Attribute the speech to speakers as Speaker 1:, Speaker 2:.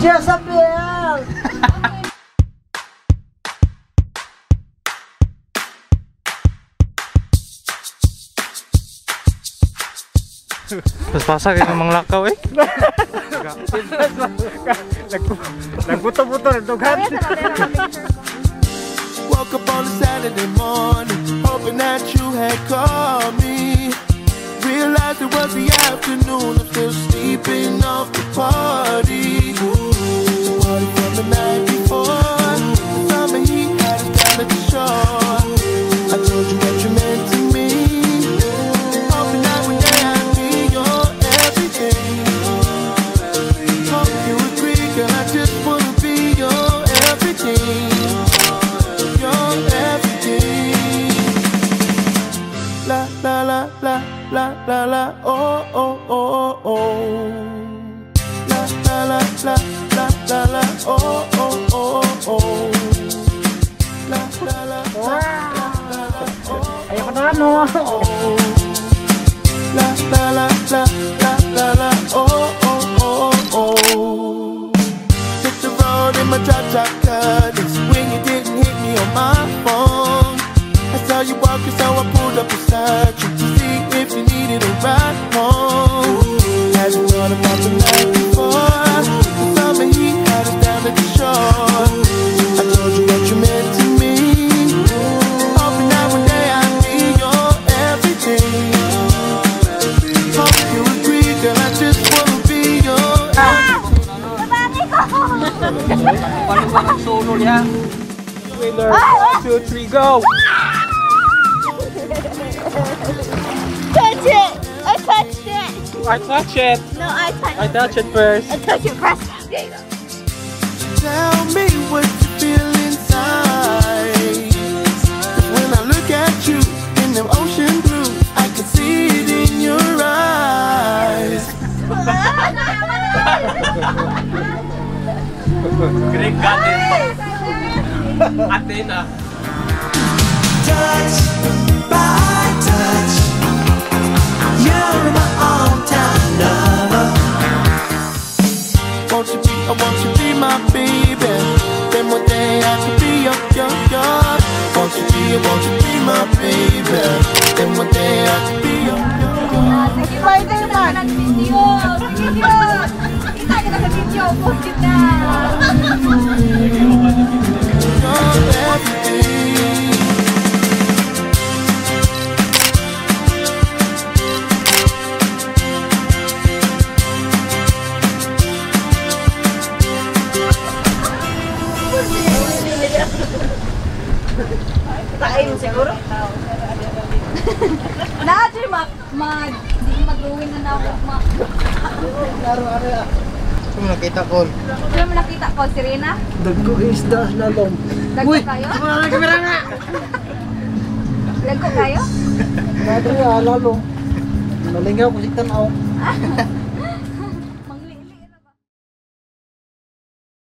Speaker 1: Jezebel!
Speaker 2: Paspasa kayo ng mga lakaw eh.
Speaker 1: Nagbuto-buto ng dughan.
Speaker 3: Woke up on a Saturday morning, hoping that you had called me. Realized it was the afternoon, I'm still sleeping off the party. The party from the night before. The summer heat had us down at the shore. I told you what you meant to me, hoping that one day I'd be your everything. Hope you agree, girl, I just wanna be your everything. Your everything. La la la la la la la oh oh oh oh. La la la la la la la oh oh oh oh. La la la la la la oh.
Speaker 1: Ayoko na ano.
Speaker 3: La la la la la la la oh oh oh oh. Hit the road in my drop top Cutlass when you didn't hit me on my phone. I saw you walking, so I pulled up beside you to see if you needed a ride home. Hadn't thought about the night before. The summer heat had us down at the shore. I told you what you meant to me, hoping that one day I'd be your everything. Hope you agree, girl, I just wanna be your everything.
Speaker 2: Paano ba ang solo niya? Wheeler, 1, 2, 3, go!
Speaker 4: Touch it! I touched it!
Speaker 2: I touch it!
Speaker 4: No, I touched
Speaker 2: I touch it first.
Speaker 4: I touched it first. There you go.
Speaker 3: Tell me what you feel inside. 'Cause when I look at you in them ocean blue, I can see it in your eyes.
Speaker 2: Greek goddess. Athena.
Speaker 5: Touch by touch, you're my all-time lover.
Speaker 3: Won't you be, oh, won't you be my baby? Then one day I could be your. Won't you be, oh, won't you be my baby? Then one day I could be your.
Speaker 4: Spider-Man! Nag-video! Sige, kita kita sa video! Post it na!
Speaker 3: Your everything.
Speaker 4: Tain siguro? Naadyo mag mag di mag-ruin na na ako ma.
Speaker 1: Saan mo nakita ko?
Speaker 4: Sino mo nakita ko si Rina?
Speaker 1: Dagko isda lalom.
Speaker 4: Dagko kayo?
Speaker 1: Wala na kamera nga!
Speaker 4: Dagko kayo?
Speaker 1: Madre, lalom. Nalingaw ko si tanaw.